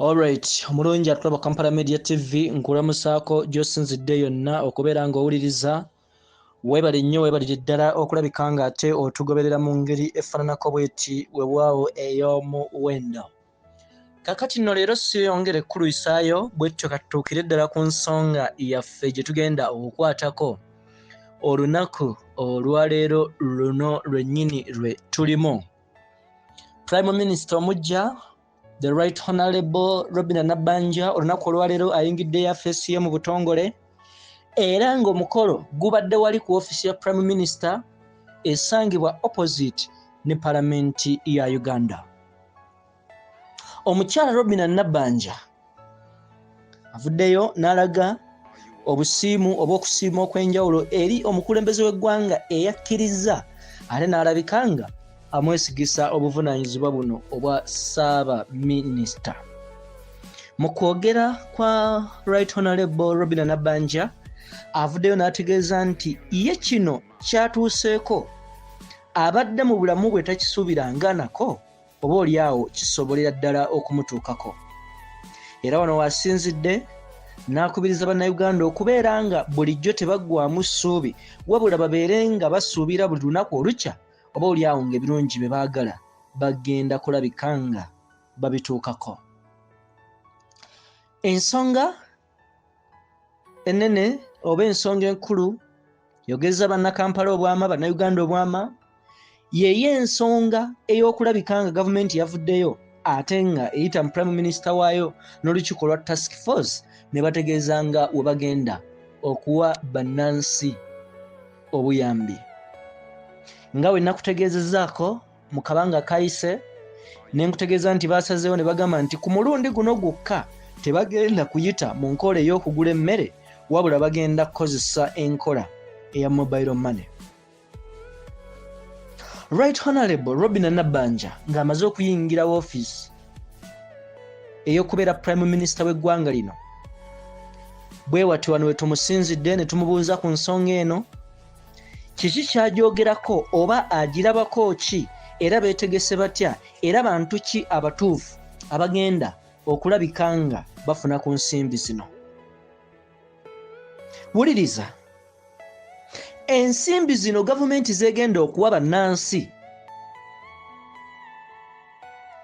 Alright, omulungi atulaba Kampala Media TV, nkulamusaako gy'osinzidde yonna okubeera ng'owuliriza. Weebale nnyo, weebalire ddala okulabika ng'ate otugoberera mu ngeri efaananako bweti, weewaawo ey'omuwendo. Kaakati nno leero siyongere kukulwisaayo, bwetyo katutuukire ddala ku nsonga yaffe gye tugenda okukwatako olunaku olwaleero luno lwennyini lwe tulimu. Prime Minister omuggya, The Right Honorable Robina Nabbanja, olunaku olwaleero ayingidde yafeesi ye mu butongole, era ng'omukolo gubadde wali ku ofiisi ya Prime Minister esangibwa opposite ne Palamenti ya Uganda. Omukyala Robina Nabbanja avuddeyo n'alaga obusiimu oba okusiima okw'enjawulo eri omukulembeze w'eggwanga eyakkirizza ate n'alabika nga amwesigisa obuvunaanyizibwa buno obwa ssaabaminisita. Mu kwogera kwa Right Honorable Robina Nabbanja, avuddeyo n'ategeeza nti ye kino kyatuuseeko abadde mu bulamu bwe takisuubiranga nako, oba oli awo kisobolera ddala okumutuukako. Era wano wasinzidde n'akubiriza Bannayuganda okubeera nga bulijjo tebaggwamu ssuubi, wabula babeere nga basuubira buli lunaku olukya oba oli awo ng'ebirungi bye baagala bagenda kulabika nga babituukako. Ensonga ennene oba ensonga enkulu yogeza Bannakampala obwama, Bannayuganda obwama, yeyo ensonga ey'okulabika nga gavumenti yavuddeyo ate nga eyita mu Prime Minister waayo n'olukiiko lwa task force ne bategeeza nga we bagenda okuwa bannansi obuyambi. Nga we nakutegeezezaako mu kabanga kayise, ne nkutegeeza nti baasazeewo ne bagamba nti ku mulundi guno gwokka tebagenda kuyita mu nkola ey'okugula emmere, wabula bagenda kukozesa enkola eya mobile money. Right Honorable Robina Nabbanja ng'amaze okuyingira woofiisi ey'okubeera Prime Minister w'eggwanga lino, bwe wati wano we tumusinzidde ne tumubuuza ku nsonga eno, kiki ky'agyogerako oba agirabako ki, era beetegese batya, era bantu ki abatuufu abagenda okulabika nga bafuna ku nsimbi zino. Wuliriza, ensimbi zino gavumenti zegenda okuwa bannansi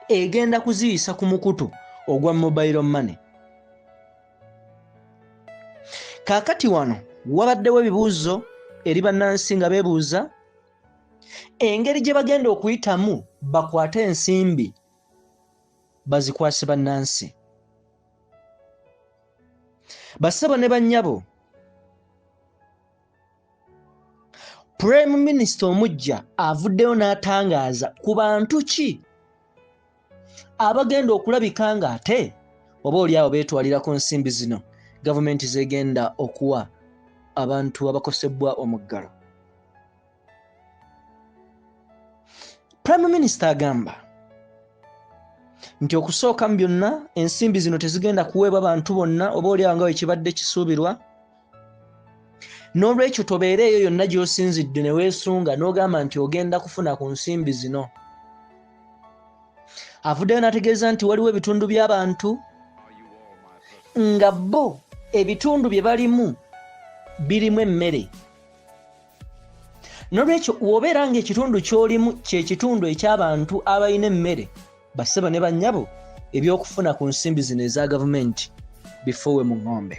egenda kuziyisa ku mukutu ogwa mobile money. Kaakati wano wabaddewo ebibuuzo eri bannansi nga beebuuza engeri gye bagenda okuyitamu bakwate ensimbi bazikwase bannansi. Bassebo ne bannyabo, Prime Minister omuggya avuddeyo n'atangaaza ku bantu ki abagenda okulabika ng'ate oba oli awo beetwalira ku nsimbi zino gavumenti zegenda okuwa abantu abakosebbwa omuggalo. Prime Minister agamba nti okusooka mu byonna ensimbi zino tezigenda kuweebwa bantu bonna oba oli awo nga bwe kibadde kisuubirwa. N'olwekyo tobeera eyo yonna gy'osinzidde ne weesunga n'ogamba nti ogenda kufuna ku nsimbi zino. Avuddeyo n'ategeeza nti waliwo ebitundu by'abantu nga bo ebitundu bye balimu birimu emmere. N'olwekyo w'obeera ng'ekitundu ky'olimu kye kitundu eky'abantu abalina emmere, bassebo ne bannyabo, eby'okufuna ku nsimbi zino eza gavumenti bifuuwe mu ŋŋombe.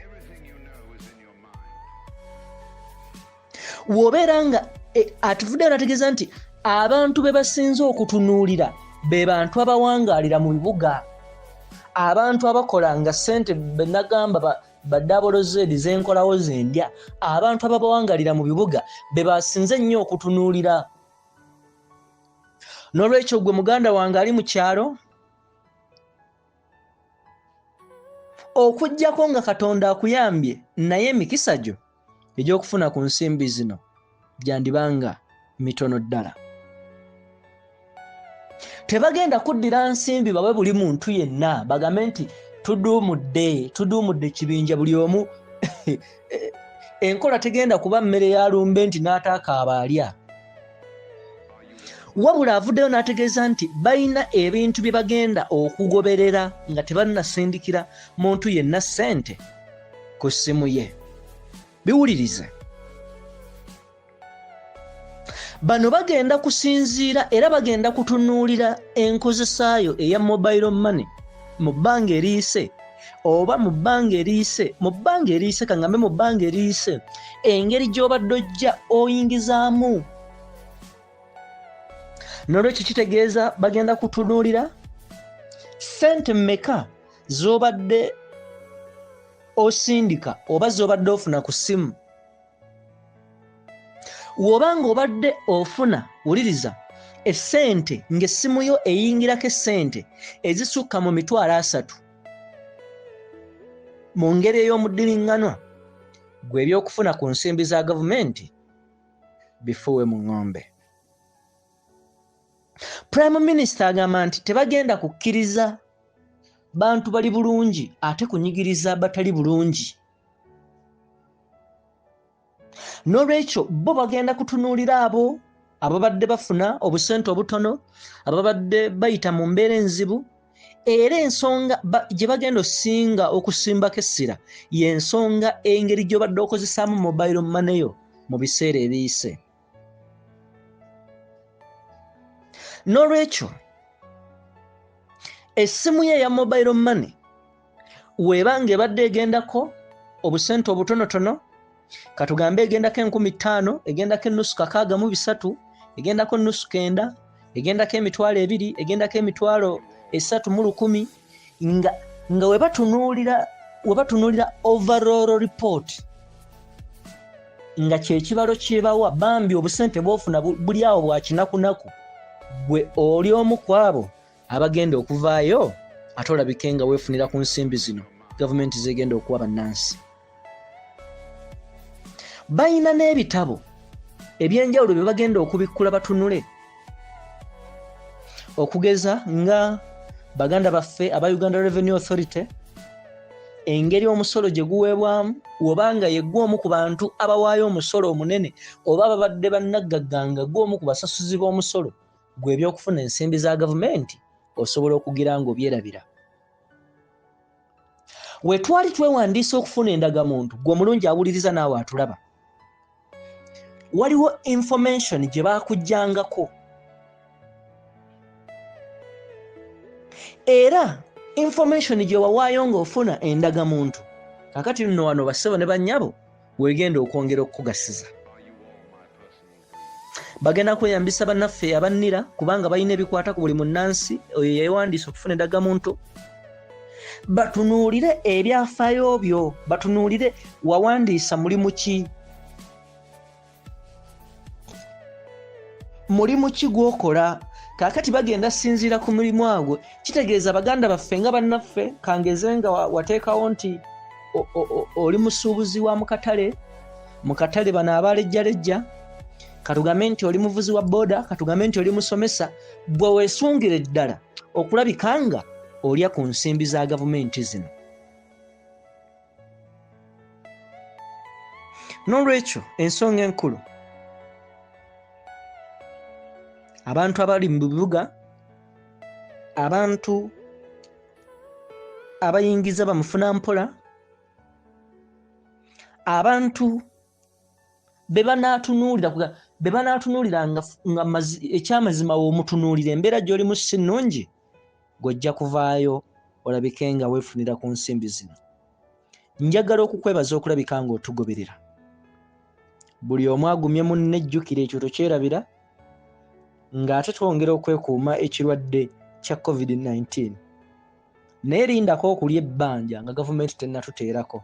W'obeera nga atuvuddeyo n'ategeeza nti abantu be basinze okutunuulira be bantu abawangaalira mu bibuga, abantu abakola nga ssente be nagamba badabolozeedi zenkolawo zendya, abantu ababawangalira mu bibuga be basinze ennyo okutunuulira. N'olwekyo gwe muganda wange ali mu kyalo, okuggyako nga Katonda akuyambye naye emikisa gyo egy'okufuna ku nsimbi zino gyandibanga mitono ddala. Tebagenda kuddira nsimbi bawe buli muntu yenna bagambe nti tuduumudde, tuduumudde kibinja buli omu. Enkola tegenda kuba mmere ya lumbe nti n'ataakaaba alya. Wabula avuddeyo n'ategeeza nti balina ebintu bye bagenda okugoberera nga tebannasindikira muntu yenna ssente ku ssimu ye. Biwulirize. Bano bagenda kusinziira era bagenda kutunuulira enkozesaayo eya mobile money mu bbanga eriyise oba mu bbanga eriyise mu bbanga eriyise kangambe mu bbanga eriyise engeri gy'obadde ojja oyingizaamu. Nolwekyo kitegeeza bagenda kutunuulira ssente mmeka z'obadde osindika oba z'obadde ofuna ku ssimu. Woba ng'obadde ofuna, wuliriza, essente ng'essimu yo eyingirako essente ezisukka mu 300,000 mu ngeri ey'omuddiringanwa, gwe ebyokufuna ku nsimbi za gavumenti bifuuwe mu ŋŋombe. Prime Minister agamba nti tebagenda kukkiriza bantu bali bulungi ate kunyigiriza batali bulungi. N'olwekyo bo bagenda kutunuulira abo ababadde bafuna obusente obutono, ababadde bayita mu mbeera enzibu, era ensonga gye bagenda osinga okusimbako essira y'ensonga engeri gy'obadde okozesaamu mobile money yo mu biseera ebiyise. N'olwekyo essimu ye eya mobile money weeba ng'ebadde egendako obusente obutonotono, katugambe egendako 5,000, egendako ennusu 63, egendako ennusu 90, egendako 20,000, egendako 31,000, nga webatunuulira overall report nga kyekibalo kyebawa, bambi obusente bwofuna buli awo bwa kinakunaku, gwe oli omu ku abo abagenda okuvaayo ate olabike nga weefunira ku nsimbi zino gavumenti zegenda okuwa bannansi. Balina n'ebitabo ebyenjawulo bye bagenda okubikkula batunule, okugeza nga baganda baffe aba Uganda Revenue Authority, engeri omusolo gye guweebwamu, obanga yeggwe omu ku bantu abawaayo omusolo omunene oba ababadde bannaggagga nga gwe omu ku basasuzi b'omusolo, gwe ebyokufuna ensimbi za gavumenti osobola okugira ng'obyerabira. We twali twewandiisa okufuna endagamuntu, gwe omulungi awuliriza naawe atulaba, waliwo information gye baakuggyangako, era information gye wawaayo ng'ofuna endagamuntu. Kakati nno wano bassebo ne bannyabo weegenda okwongera okukugasiza. Bagenda kweyambisa bannaffe abannira kubanga balina ebikwata ku buli munnansi oyo yeewandiisa okufuna endagamuntu, batunuulire ebyafaayo byo, batunuulire wawandiisa mulimu ki, mulimu ki gw'okola. Kaakati bagenda sinziira ku mulimu agwo. Kitegeeza baganda baffe nga bannaffe, kangeze nga wateekawo nti oli musuubuzi wa mukatale, mukatale bano abalejjalejja, katugambe nti oli muvuzi wa boda, katugambe nti oli musomesa, bwe weesungire ddala okulabika nga olya ku nsimbi za gavumenti zino. N'olwekyo ensonga enkulu, abantu abali mu bibuga, abantu abayingiza bamufuna mpola, abantu be banaatunuulira, be banaatunuulira nga ekyamazima w'omutunuulira embeera gy'olimu si nnungi, gw'ojja kuvaayo olabike nga weefunira ku nsimbi zino. Njagala okukwebaza okulabika ng'otugoberera. Buli omu agumye munne, ejjukira ekyo tokyerabira, ng'ate twongera okwekuuma ekirwadde kya COVID-19. Naye lindako okulya ebbanja nga gavumenti tennatuteerako,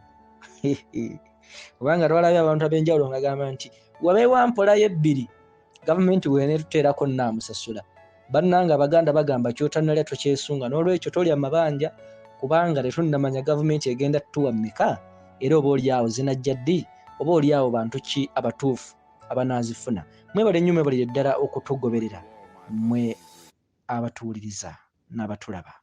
kubanga twalabye abantu ab'enjawulo nga gamba nti wabeewo mpolayo ebbiri gavumenti weneetuteerako nnaamusasula. Bannange Abaganda bagamba ky'otannalya tokyesunga, n'olwekyo tolya mabanja kubanga tetunnamanya gavumenti egenda tuwa mmeka, era oba oli awo zinajja ddi, oba oli awo bantu ki abatuufu abanaazifuna. Mwebale nnyo, mwebalire ddala okutugoberera mmwe abatuwuliriza n'abatulaba.